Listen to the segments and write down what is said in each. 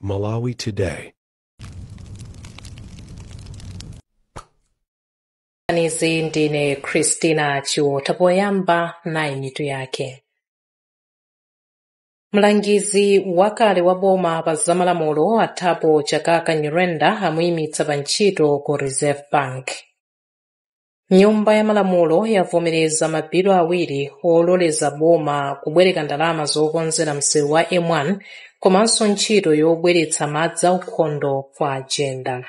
Malawi Today. Izi ndine Christina Chiwota. Poyamba nayi mitu yake. Mlangizi wakale wa boma pa zamalamulo a Thabo Chakaka Nyirenda amuyimitsa pa ntchito ku Reserve Bank. Nyumba ya malamulo yavomereza mabilo awiri ololeza boma kubwereka ndalama zokonzera msewu wa M1 komanso ntchito yobweretsa madzi aukhondo kwa Jenda.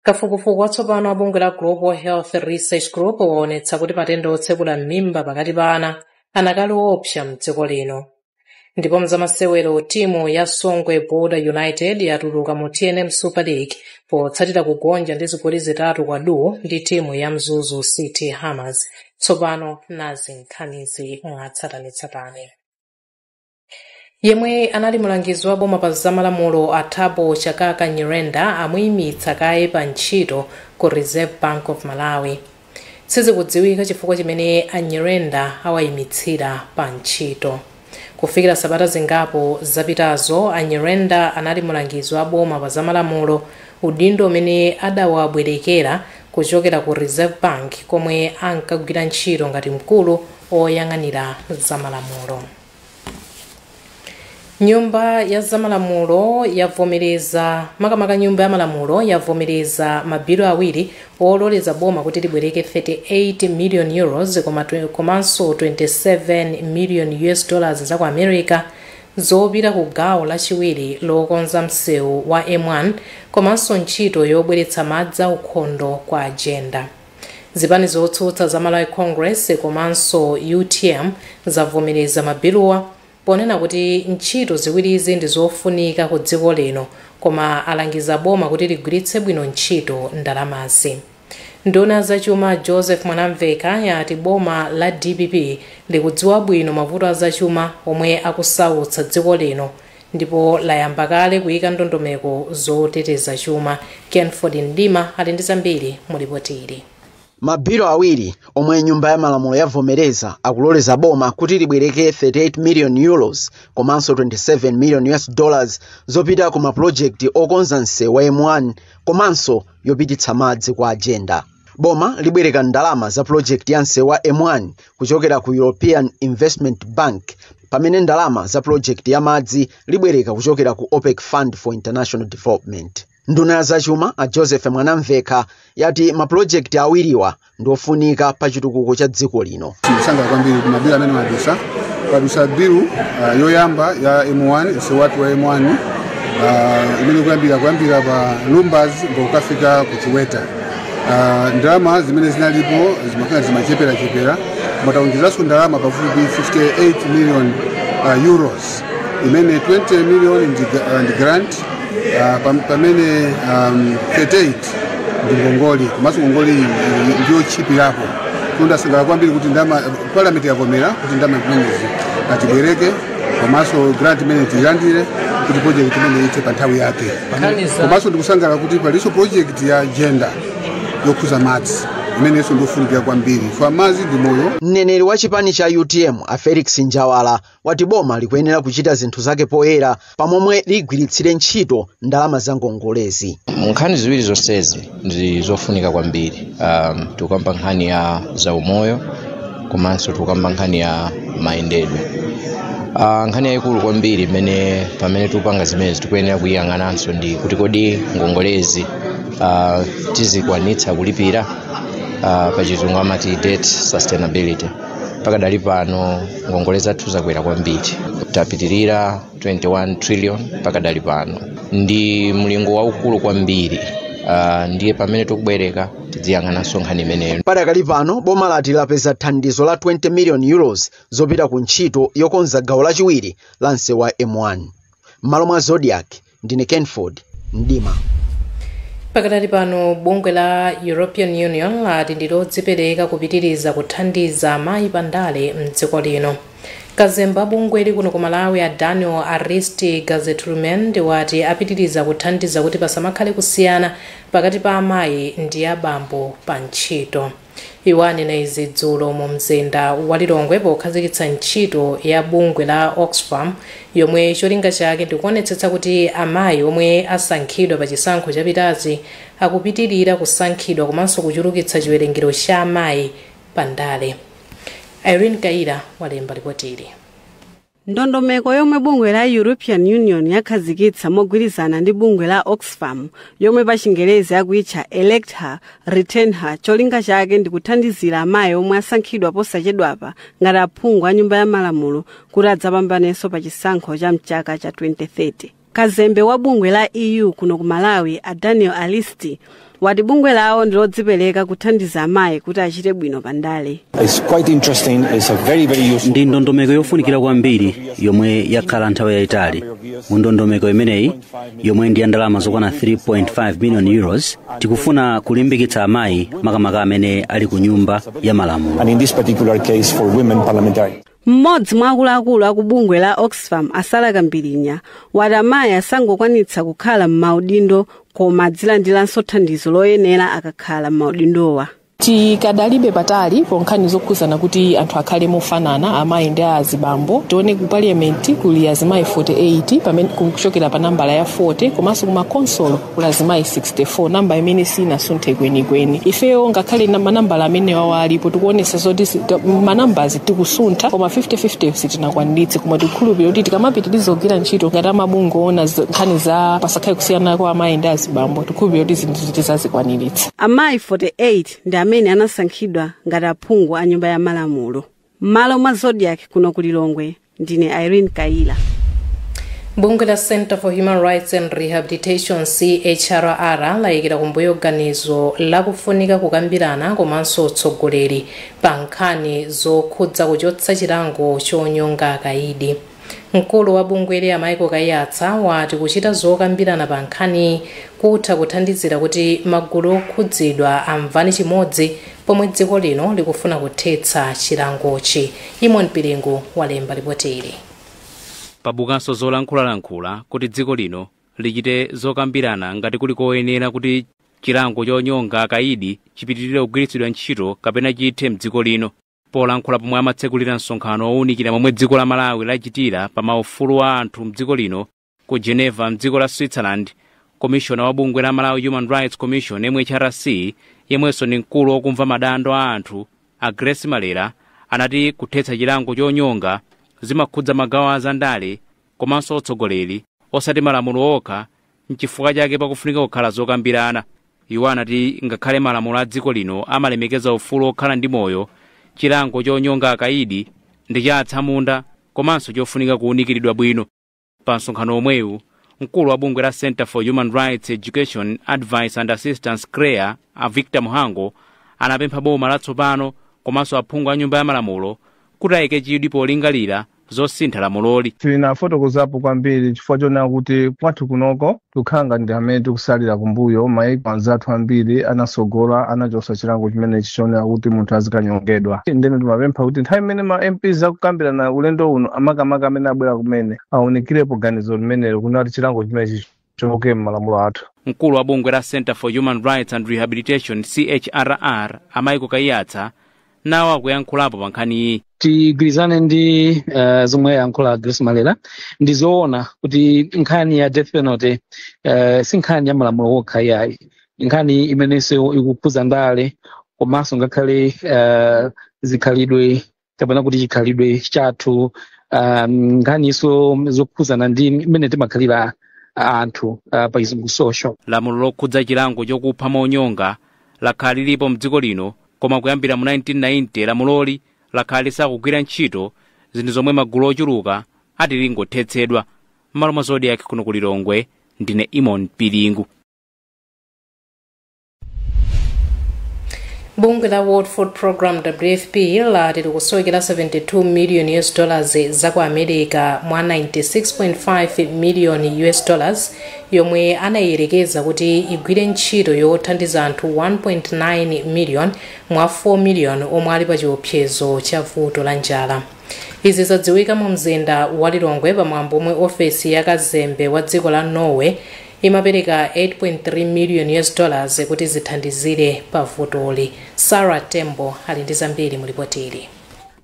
Kafukufuku watsopano wa bungwe la Global Health Research Group waonetsa kuti matenda otsekula m'mimba pakati pa ana anakali woopsa mdziko lino. Ndipo mzamasewero, timu ya Songwe Border United yatuluka mu TNM Super League potsatira kugonja ndi zigoli 3 kwa du ndi timu ya Mzuzu City Hammers. Tsopano nazi nkhanizi mwatsatanetsatane. Yemwe anali mulangizi wa boma pa zamalamulo a Thabo Chakaka Nyirenda amuyimitsa kaye pa ntchito ku Reserve Bank of Malawi. Sizikudziwika chifukwa chimene a Nyirenda awayimitsira pa ntchito. Kufikira sabata zingapo zapitazo, a Nyirenda anali mulangizi wa boma pa zamalamulo, udindo umene adawabwerekera kuchokera ku Reserve Bank komwe ankagwira ntchito ngati mkulu oyang'anira zamalamulo. Nyumba ya zamalamulo yavomereza, makamaka nyumba ya malamulo yavomereza mabilo awiri ololeza boma kuti libwereke 38 million euros komanso 27 million US dollars za ku America zopita ku gawo lachiwiri lokonza msewu wa M1 komanso ntchito yobweretsa madzi aukhondo kwa Jenda. Zipani zotsutsa za Malawi Congress komanso UTM zavomereza mabiluwa ponena kuti ntchito ziwirizi ndi zofunika ku dziko lino, koma alangiza boma kuti ligwiritse bwino ntchito ndalamazi. Nduna zachuma Joseph Mwanamveka yati boma la DPP likudziwa bwino mavuto azachuma omwe akusautsa dziko lino ndipo layamba kale kuyika ndondomeko zoteteza chuma. Kenford Ndima ali ndi zambiri mu ripoti ili. Mabilo awiri omwe nyumba ya malamulo yavomereza akuloleza boma kuti libwereke 38 million euros komanso 27 million US dollars zopita ku mapulojekiti okonza msewu wa M1 komanso yopititsa madzi kwa Jenda. Boma libwereka ndalama za pulojekiti ya msewu wa M1 kuchokera ku European Investment Bank, pamene ndalama za pulojekiti ya madzi libwereka kuchokera ku OPEC Fund for International Development. Nduna ya zachuma a Joseph Mwanamveka yati mapulojekiti awiriwa ndiofunika pa chitukuko cha dziko lino. Tikusangala kwambiri ku mabilo amene madusa padusa bilu yoyamba ya M1, msewu wathu wa M1, imene kuyambira pa Lumbadzi mpaka ku Chiweta. Ndalama zimene zinalipo zimakhala zimacheperachepera, koma taonjezanso ndalama pafupi 58 million euros, imene 20 million ndi grant, pamene 38 ndi ngongole, komanso ngongole ndiyochipirapo. Tundasangala kwambiri kuti ndama parliament yavomera kuti ndama zimenezi atibwereke, komanso grant imene tiyilandire kuti project imene ithe pa nthawi yake. Komanso ndikusangala kuti palinso project ya Jenda yokhuza madzi imenenso ndiofunikira kwambiri, fa madzi ndi moyo. Mneneri wa chipani cha UTM a Felix Njawala wati boma likuyenera kuchita zinthu zake poyera pamomwe ligwiritsire ntchito ndalama za ngongolezi. Nkhani ziwiri zonsezi ndi zofunika kwambiri. Tikukamba nkhani ya zaumoyo komanso tikukamba nkhani ya mayendedwe. Nkhani yayikulu kwambiri imene pamene tikupanga zimenezi tikuyenera kuyiyang'ananso ndi kuti kodi ngongolezi tizikwanitsa kulipira, pachizungu amati debt sustainability. Pakadali pano ngongole zathu zakwera kwambiri, tapitirira 21 trillion pakadali pano, ndi mlingo waukulu kwambiri. Ndiye pamene tikubwereka tidziyang'ananso nkhani imeneyo. Padakali pano boma lati lapeza thandizo la 20 million euros zopita ku ntchito yokonza gawo lachiwiri la msewu wa M1. M'malo mwa Zodiak, ndine Kenford Ndima. Pakadali pano bungwe la European Union lati ndi lodzipereka kupitiriza kuthandiza amayi pandale mdziko lino. Kazemba bungweli kuno ku Malawi a Daniel Aristi Gazetrumen wati apitiriza kuthandiza kuti pasamakhale kusiyana pakati pa amayi ndi abambo pa ntchito. Iwo anena izi dzulo mu mzinda wa Lilongwe pokhazikitsa ntchito ya bungwe la Oxfam, yomwe cholinga chake ndikuonetsetsa kuti amayi omwe asankhidwa pa chisankho chapitachi akupitirira kusankhidwa komanso kuchulukitsa chiwerengero cha amayi pa ndale. Irene Kaira walemba ripoti ili. Ndondomeko yomwe bungwe la European Union yakhazikitsa mogwirizana ndi bungwe la Oxfam, yomwe pa Chingerezi akuitcha Elect Her, Retain Her, cholinga chake ndikuthandizira amayi omwe asankhidwa posachedwapa ngati aphungu a nyumba ya malamulo kuti adzapambanenso pa chisankho cha mchaka cha 2030. Kazembe wa bungwe la EU kuno ku Malawi, a Daniel Alisti, wati bungwe lawo ndi lodzipereka kuthandiza amayi kuti achite bwino pa ndale. Ndi ndondomeko yofunikira kwambiri yomwe yakhala nthawi yayitali. Mu ndondomeko imeneyi, yomwe ndi ya ndalama zokwana 3.5 million euros, tikufuna kulimbikitsa amayi, makamaka amene ali ku nyumba ya malamulo. Mmodzi mwa akuluakulu aku bungwe la Oxfam, Asala Kambirinya, wati amayi asangokwanitsa kukhala m'maudindo koma adzilandiranso thandizo loyenera akakhala m'maudindowa. Tikadalibe patali ponkhani zokhuzana kuti anthu akhale mofanana, amayi ndi azibambo. Tione ku parliament kuli azimayi 48 pamene kuchokera pa nambala ya 40, komanso ku makonsolo kuli azimayi 64, namba imene sinasunthe kwenikweni. Ifeyo ngakhale manambala amene wawo alipo, tikuonesa zoti manambazi tikusuntha, koma 50-50 sitinakwaniritse. Koma tikukhulupirira kuti tikamapitiriza kugwira ntchito ngati amabungwe oona nkhani za pasakhale kusiyana kwa amayi ndi azibambo, tikukhulupirira kuti zinthu tizazikwaniritsa. Amayi 48 ndi amene anasankhidwa ngati aphungu a nyumba ya malamulo. M'malo mwa Zodiak kuno ku Lilongwe, ndine Irene Kaila. Bungwe la Center for Human Rights and Rehabilitation, CHRR, layikira kumbuyo ganizo lakufunika kukambirana komanso utsogoleri pa nkhani zokhudza kuchotsa chilango chonyonga akayidi. Mkulu wa bungweli, a Michael Kaiyatsa, wati kuchita zokambirana pa nkhani kutha kuthandizira kuti magulu okhudzidwa amvane chimodzi pomwe dziko lino likufuna kuthetsa chilangochi. Imon Pilingu walemba ripoti ili. Pabukanso zolankhulalankhula kuti dziko lino lichite zokambirana ngati kuli koyenera kuti chilango chonyonga akayidi chipitirire kugwiritsidwa ntchito kapena chithe mdziko lino. Polankhula pomwe amatsekulira msonkhano owunikira momwe dziko la Malawi lachitira pa maufulu a anthu mdziko lino ku Geneva mdziko la Switzerland, komishona wa bungwe la Malawi Human Rights Commission, MHRC, yemwenso ndi mkulu wokumva madando a anthu, a Grace Malera, anati kuthetsa chilango chonyonga zimakhudza magawo azandale komanso otsogoleri, osati malamulo okha, nchifukwa chake pakufunika kukhala zokambirana. Iwo anati ngakhale malamulo a dziko lino amalemekeza ufulu okhala ndi moyo, chilango chonyonga akayidi ndi cha atsamunda komanso chofunika kuwunikiridwa bwino. Pa msonkhano omwewu, mkulu wa bungwe la Center for Human Rights Education, Advice and Assistance, CHREAA, a Victor Muhango, anapempha boma latsopano komanso aphungu a nyumba ya malamulo kuti ayike chidwi polingalira zosintha lamuloli. Tinafotokozapo kwambiri chifukwa chonena kuti kwathu kunoko tikukhala ndi amene tikusalira kumbuyo. Maiko anzathu ambiri anasogola, anachosa chilango chimenechi chonena kuti munthu azikanyongedwa. Ndeno timapempha kuti nthawi imene ma MPs akukambirana ulendo uno, amakamaka amene abwera kumene, awunikirepo ganizo limenelo kunati chilango chimenechi chichoke m'malamulo athu. Mkulu wa bungwe la Center for Human Rights and Rehabilitation, CHRR, a Michael Kaiyatsa, nawo akuyankhulapo pa nkhani iyi. Tigwirizane ndi zomwe yankhula Grace Malera. Ndi zoona kuti nkhani ya death penalty si nkhani ya malamulo wokha iyayi, nkhani imenenso ikukhudza ndale komanso ngakhale zikhalidwe kapena kuti chikhalidwe chathu, nkhaniso zokhudzana ndi mmene timakhalira anthu, pa Chizungu social. Lamulo lokhudza chilango chokupha monyonga lakhala lilipo mdziko lino, koma kuyambira mu 1990 lamuloli lakhala lisakugwira ntchito, zinthu zomwe magulu ochuluka ati lingothetsedwa. M'malo mwa Zodiak kuno ku Lilongwe, ndine Imon Pilingu. Bungwe la World Food Program, WFP, lati likusowekera 72 million US dollars za ku America mwa 96.5 million US dollars yomwe anayerekeza kuti igwire ntchito yothandiza anthu 1.9 million mwa 4 million omwe ali pa chiopsezo cha vuto la njala. Izi zadziwika mu mzinda wa Lilongwe pamwambo omwe ofesi ya kazembe wa dziko la Norway Imapereka 8.3 million US dollars kuti zithandizire pavutoli. Sarah Tembo ali ndi zambiri mu ripoti ili.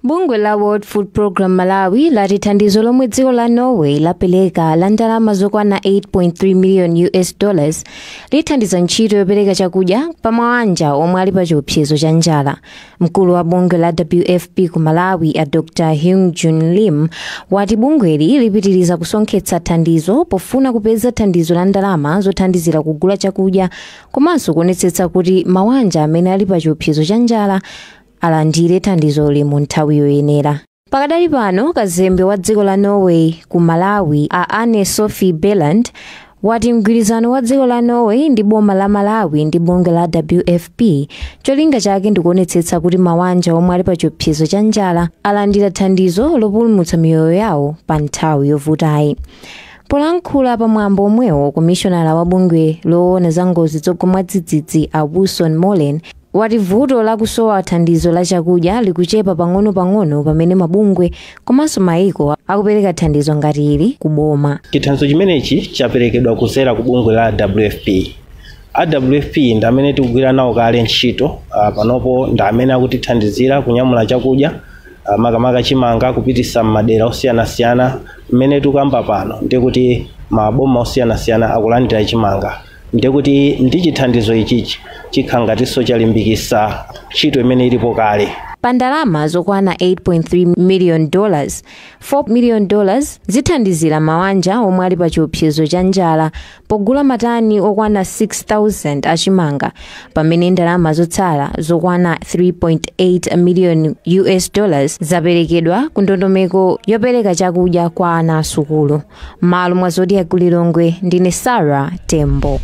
Bungwe la World Food Program Malawi lati thandizo lomwe dziko la Norway lapereka la ndalama zokwana 8.3 million US dollars lithandiza ntchito yopereka chakudya pa mawanja omwe ali pa chiopsezo cha njala. Mkulu wa bungwe la WFP ku Malawi a Dr Hyung Jun Lim wati bungweli lipitiriza kusonkhetsa thandizo pofuna kupeza thandizo la ndalama zothandizira kugula chakudya komanso kuonetsetsa kuti mawanja amene ali pa chiopsezo cha njala alandire thandizo mu nthawi yoyenera. Pakadali pano, kazembe wa dziko la Norway ku Malawi a Anne Sophie Beland wati mgwirizano wa dziko la Norway ndi boma la Malawi ndi bungwe la WFP cholinga chake ndikuonetsetsa kuti mawanja omwe ali pa chiopsezo cha njala alandira thandizo lopulumutsa miyoyo yawo pa nthawi yovutayi. Polankhula pamwambo omwewo, komishonala wa bungwe loona za ngozi zogwa mwadzidzidzi a Wilson Molen wati vuto lakusowa thandizo la chakudya likuchepa pang'ono-pang'ono pamene mabungwe komanso maiko akupereka thandizo ngati ili kuboma. Chithandizo chimenechi chaperekedwa kuzera ku bungwe la WFP. A WFP ndi amene tikugwira nawo kale ntchito panopo, ndi amene akutithandizira kunyamula chakudya, makamaka chimanga, kupitisa m'madera osiyanasiyana. Mmene tikamba pano ndikuti maboma osiyanasiyana akulandira chimanga, ndikuti ndi chithandizo ichichi chikhangatinso chalimbikisa ntchito imene ilipo kale. Pa ndalama zokwana 8.3 million dollars, 4 million dollars zithandizira mawanja omwe ali pa chiopsezo cha njala pogula matani okwana 6,000 achimanga, pamene ndalama zotsala zokwana 3.8 million US dollars zaperekedwa ku ndondomeko yopereka chakudya kwa ana asukulu. M'malo mwa Zodiak Lilongwe, ndine Sarah Tembo.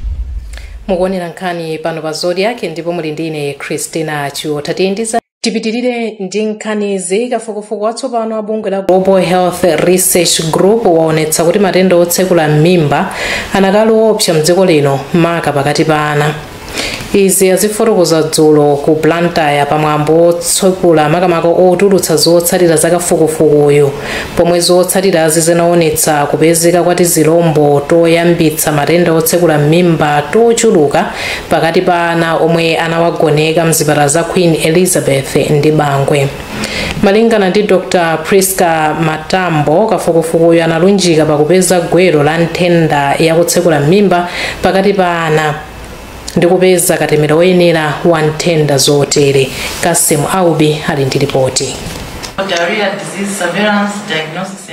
Mukuonera nkhani pano pa Zodiak ndipo muli ndine Christina Chiota. Tipitirire ndi nkhanizi. Kafukufuku watsopano a bungwe la Global Health Research Group waonetsa kuti matenda otsekula m'mimba anakali owopsa mdziko lino, maka pakati pa ana. Izi azifotokoza dzulo ku Blantyre pamwambo otsekula, makamaka otulutsa zotsatira za kafukufukuyu, pomwe zotsatirazi zinaonetsa kupezeka kwa tizilombo toyambitsa matenda otsekula m'mimba tochuluka pakati pa ana omwe anawagoneka mzipatala za Queen Elizabeth ndi Bangwe. Malingana ndi Dr Priska Matambo, kafukufukuyu analunjika pakupeza gwero la nthenda yakutsekula m'mimba pakati pa ana ndi kupeza katemera woyenera wa nthenda zotere. Kasimu Aubi ali ndi ripoti.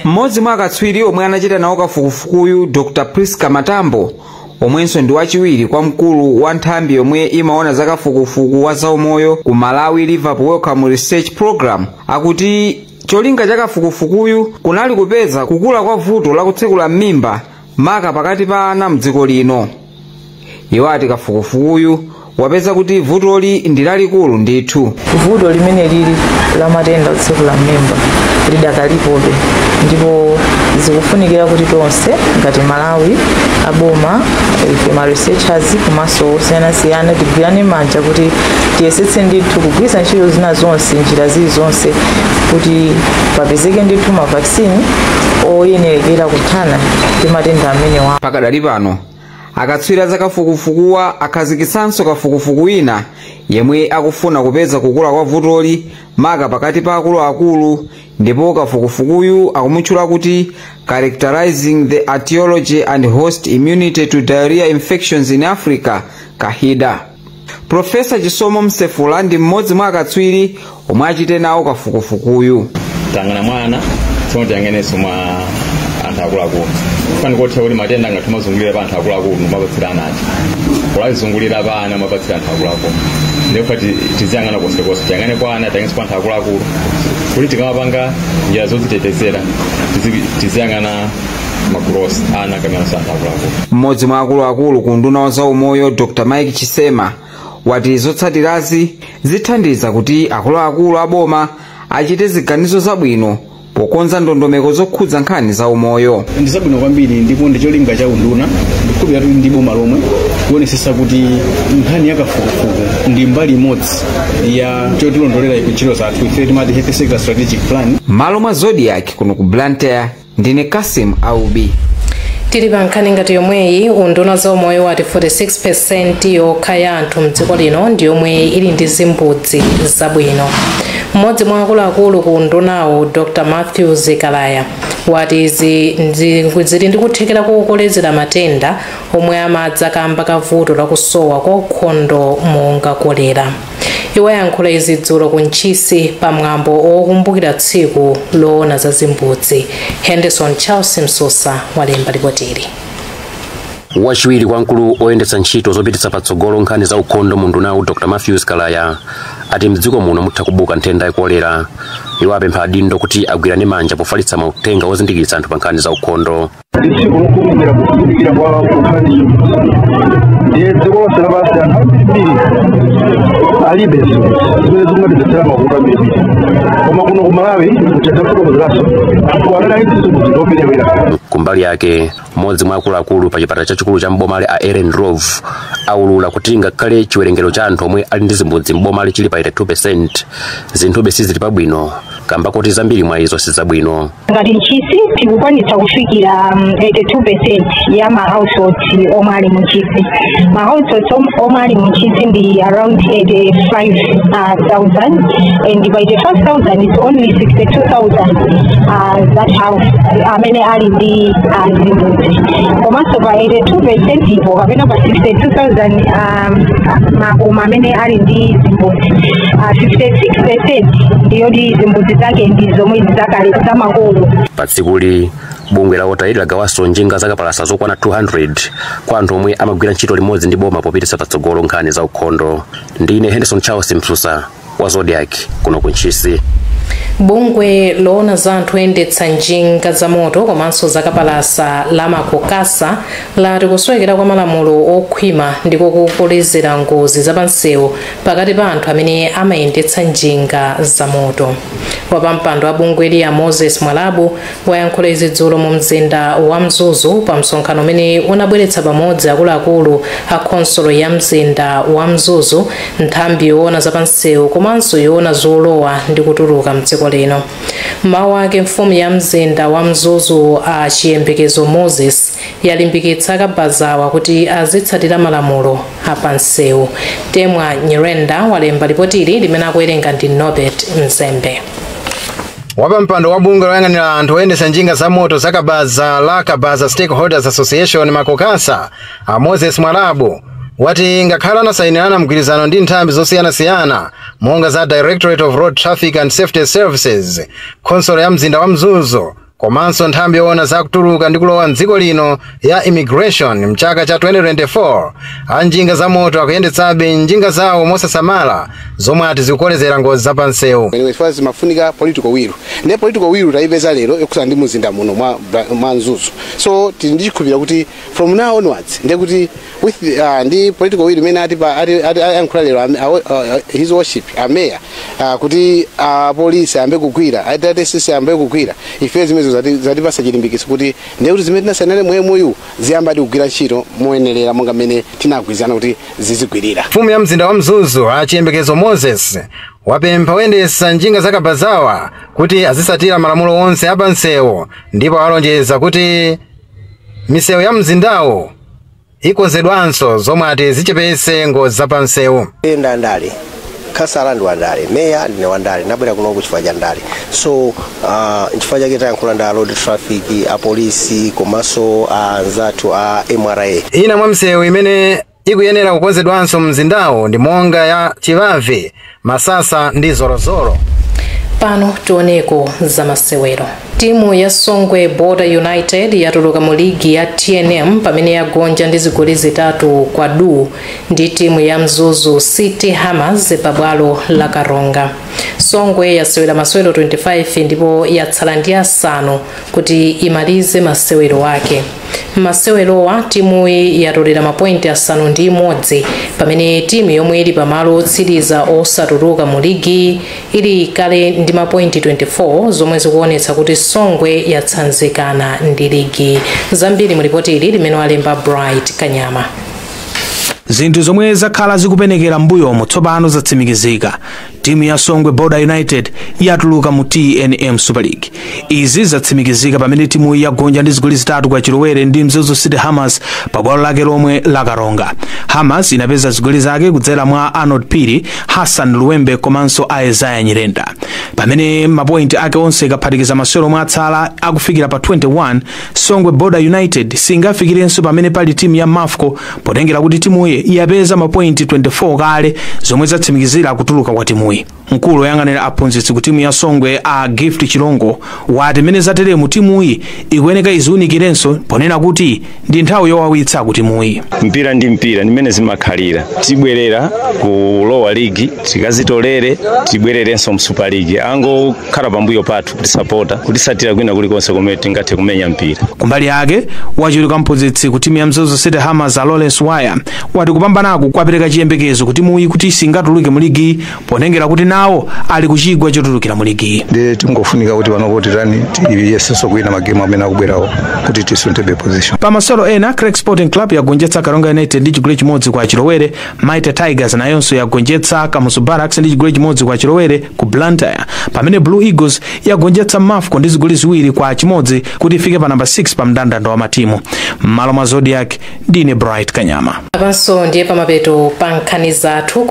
Mmodzi mwa akatswiri omwe anachita nawo kafukufukuyu, Dr Priska Matambo, omwenso ndi wachiwiri kwa mkulu wa nthambi yomwe imaona za kafukufuku wa zaumoyo ku Malawi Liverpool Wellcome Research Program, akuti cholinga cha kafukufukuyu kunali kupeza kukula kwa vuto lakutsekula m'mimba maka pakati pa ana mdziko lino. Iwo ati kafukufukuyu wapeza kuti vutoli ndi lalikulu ndithu. Vuto limene lili la matenda otsekula m'mimba lidakalipobe, ndipo zikufunikira kuti tonse ngati Malawi, aboma, ife ma researchers komanso osiyanasiyana tigwirane manja kuti tiyesetse ndithu kugwiritsa ntchito zina zonse, njira zilizonse, kuti papezeke ndithu ma vaccine oyenerekera kuthana ndi matenda amenewa. Pakadali pano, akatswiri za kafukufukuwa akhazikitsanso kafukufuku wina yemwe akufuna kupeza kukula kwa vutoli maka pakati pa akuluakulu, ndipo kafukufukuyu akumutchula kuti Characterizing the Etiology and Host Immunity to Diarrhea Infections in Africa, KAHIDA. Profesa Chisomo Msefula ndi mmodzi mwa akatswiri omwe achite nawo kafukufukuyu. Tangana mwana tsono tiyang'anenso mwa anthu akuluakulu, fani kotha kuti matenda angathe mazungulira pa anthu akuluakulu mapatsira ana aja, kulazungulira pa ana mapatsira anthu akuluakulu. Ndipo tiziyang'ana konsekonse, tiyang'ane kwa ana, tiyang'anenso kwa anthu akuluakulu, kuti tikamapanga njira zodzitetezera tiziyang'ana magulu onse, ana kapenanso anthu akuluakulu. Mmodzi mwa akuluakulu ku nduna wa zaumoyo, Dr Mike Chisema, wati zotsatirazi zithandiza kuti akuluakulu aboma achite ziganizo zabwino pokonza ndondomeko zokhudza nkhani za umoyo. Ndi zabwino kwambiri ndipo ndi cholinga cha unduna ndikhulupirira ndi boma lomwe kuonesesa kuti nkhani ya kafukufuku ndi mbali imodzi ya chotilondolera ntchito zathu ife timati Health Sector Strategic Plan. Malo mwa Zodiak kuno ku Blantyre, ndine Kasim Aubi. Tili pa nkhani ngati yomweyi, unduna zaumoyo wati 46% yokha ya anthu mdziko lino ndi yomwe ili ndi zimbudzi zabwino. Mmodzi mwa akuluakulu ku undunawo, Dr Matthews Kalaya, wati izi zili ndi kuthekera kokolezera matenda omwe amadza kamba ka vuto lakusowa kwa ukhondo monga kolera. Iwo ayankhula izi dzulo ku Ntchisi pamwambo wokumbukira tsiku loona za zimbudzi. Henderson Charles Msusa walemba ripotili. Wachiwiri kwa mkulu oyendetsa ntchito zopititsa patsogolo nkhani za ukhondo mu undunawu, Dr Matthews Kalaya, ati mdziko muno mutha kubuka nthenda ya kolera. Iwo apempha adindo kuti agwirane manja pofalitsa mauthenga ozindikiritsa anthu pa nkhani za ukhondo. Ndi tsiku lokumbukira kuzindikira kwa nkhani, ndiye dziko lonse lapansi anthu ambirimbiri alibe zimbudzi zimene zikumatidzetsera mavuto ambirimbiri, koma kuno ku Malawi kuchadzafotokozeranso anthu amene ali ndi zimbudzi ndoperewera. Kumbali yake, mmodzi mwa akuluakulu pa chipatala chachikulu cha mbomali, a Eren Rove, aulula kuti ngakhale chiwerengero cha anthu omwe ali ndi zimbudzi mbomali chili pa 82%, zinthube sizili pabwino kamba kuti zambiri mwa izo sizabwino. Ngati Ntchisi tikukwanitsa kufikira 82% ya ma households omwe ali mu Ntchisi. Ma households omwe ali mu Ntchisi ndi around 85,000, and by 85,000 it's only 62,000 that have, amene ali ndi zimbudzi. Komanso pa 82% ipo kapena pa 62,000 makoma amene ali ndi zimbudzi, 56% ndiyoti zimbudzi zake ndi zomwe zakale zamakolo. Pa tsikuli, bungwe la WaterAid lagawanso njinga zakapalasa zokwana 200 kwa anthu omwe amagwira ntchito limodzi ndi boma popititsa patsogolo nkhani za ukhondo. Ndine Henderson Charles Msusa wa Zodiak kuno ku Ntchisi. Bungwe loona za anthu oyendetsa njinga za moto komanso zakapalasa la Makokasa lati kusowekera kwa malamulo okhwima ndiko kukolezera ngozi zapamsewu pakati pa anthu amene amayendetsa njinga za moto. Wapampando wa bungweli ya Moses Mwalabu wayankhula izi dzulo mu mzinda wa Mzuzu pa msonkhano umene unabweretsa pamodzi akuluakulu a khonsolo ya mzinda wa Mzuzu, nthambi yoona zapamsewu komanso yoona zolowa ndi kutuluka mdziko lino. Mawu ake, mfumu ya mzinda wa Mzuzu a Chiyembekezo Moses yalimbikitsa akabazawa kuti azitsatira malamulo apansewu. Temwa Nyirenda walemba ripotili limene akuwerenga ndi Norbert Mzembe. Wapampando wa bungwe loyang'anira anthu oyendetsa njinga za moto za kabaza la Kabaza Stakeholders Association Makokasa, a Moses Mwalabu, wati ngakhale anasayinirana mgwirizano ndi nthambi zosiyanasiyana monga za Directorate of Road Traffic and Safety Services, khonsolo ya mzinda wa Mzuzu komanso nthambi yoona za kutuluka ndi kulowa mdziko lino ya Immigration mchaka cha 2024, anjinga za moto akuyendetsabe njinga zawo mosasamala, zomwe ati zikukolezera ngozi zapansewu. Anyway, chifukwa zimafunika political will, ndiye political will tayipeza lero yokhuzana ndi mzinda muno mwa Mzuzu. So tili ndi chikhulupiriro kuti from now onwards, ndiye kuti with ndi political will imene ati ayankhula lero His Worship ameya, kuti apolisi ayambe kugwira, ati ayambe kugwira, ife zimenezo zatipasa chilimbikitso kuti ndiye kuti zimene tinasainane mu MOU ziyamba kugwira ntchito moyenerera monga mmene tinagwirizana kuti zizigwirira. Mfumu ya mzinda wa Mzuzu a Chiyembekezo Moses wapempha oyendetsa njinga za kabazawa kuti azitsatira malamulo onse apansewu, ndipo alonjeza kuti misewu ya mzindawo ikonzedwanso, zomwe ati zichepetse ngozi zapansewu. Enda ndale, khansala ndi wandale, meya ndine wandale, ndabwera kuno chifukwa cha ndale. So nchifukwa chake tayankhula ndi a road traffic, apolisi komanso anzathu a MRA. Ina mwa misewu imene ikuyenera kukonzedwanso mzindawo ndi monga ya Chivavi, Masasa ndi Zorozoro. Pano tioneko zamasewero. Timu ya Songwe Border United yatuluka mu ligi ya TNM pamene yagonja ndi zigoli 3 kwa du ndi timu ya Mzuzu City Hammers pabwalo la Karonga. Songwe yasewera masewero 25 ndipo yatsala ndi asanu kuti imalize masewero ake. M'masewerowa timuyi yatolera mapointi 6, pamene timu yomwe ili pamalo otsiriza osatuluka mu ligi ili kale ndi mapointi 24, zomwe zikuonetsa kuti Songwe yatsanzikana ndi ligi. Zambiri mu ripoti ili limene walemba Bright Kanyama. Zinthu zomwe zakhala zikupenekera m'mbuyomo tsopano zatsimikizika. Timu ya Songwe Border United yatuluka mu TNM Super League. Izi zatsimikizika pamene timuyi yagonja ndi zigoli 3 kwa chilowere ndi Mzuzu City Hammers pabwalo lake lomwe la Karonga. Hammers inapeza zigoli zake kudzera mwa Arnold Phiri, Hassan Luwembe komanso Isaiah Nyirenda. Pamene mapointi ake onse ikaphatikiza masewero omwe atsala akufikira pa 21, Songwe Border United singafikirenso pamene pali timu ya Mafco, potengera kuti timuyi yapeza mapointi 24 kale, zomwe zatsimikizira kutuluka kwa timuyi. Mkulu woyang'anira aphunzitsi ku timu ya Songwe, a Gift Chilongo, wati mmene zateremu timuyi ikuyeneka iziwunikirenso, ponena kuti ndi nthawi yowawitsa ku timuyi. Mpira ndi mpira, ndimene zimakhalira. Tibwerera ku lower league, tikazitolere, tibwererenso mu Super League. Angokhala pambuyo pathu kutisapota, kutisatira kwina kulikonse kumene tingathe kumenya mpira. Kumbali yake, wachiwiri kwa mphunzitsi ku timu ya Mzuzu City Hammers, a Lawrence Waya, wati kupambanaku kwapereka chiyembekezo ku timuyi kuti singatuluke mu ligi, potengera kuti nawo ali kuchigwa chotulukira mu ligi. Ndiye tingofunika kuti panopo titani, tiyesenso kuwina magemu amene akubwerawo kuti tisunthebe position. Pamasewero ena, Creck Sporting Club yagonjetsa Karonga United ndi chigoli 1 kwa chilowere. Mighty Tigers nayonso yagonjetsa Kamuzu Barracks ndi chigoli 1 kwa chilowere ku Blantyre, pamene Blue Eagles yagonjetsa Mafco ndi zigoli 2 kwa 1 kuti ifike pa namba 6 pa mndandanda wa matimu. M'malo mwa Zodiac, ndine Bright Kanyama. Apanso ndiye pamapeto pa nkhani zathu.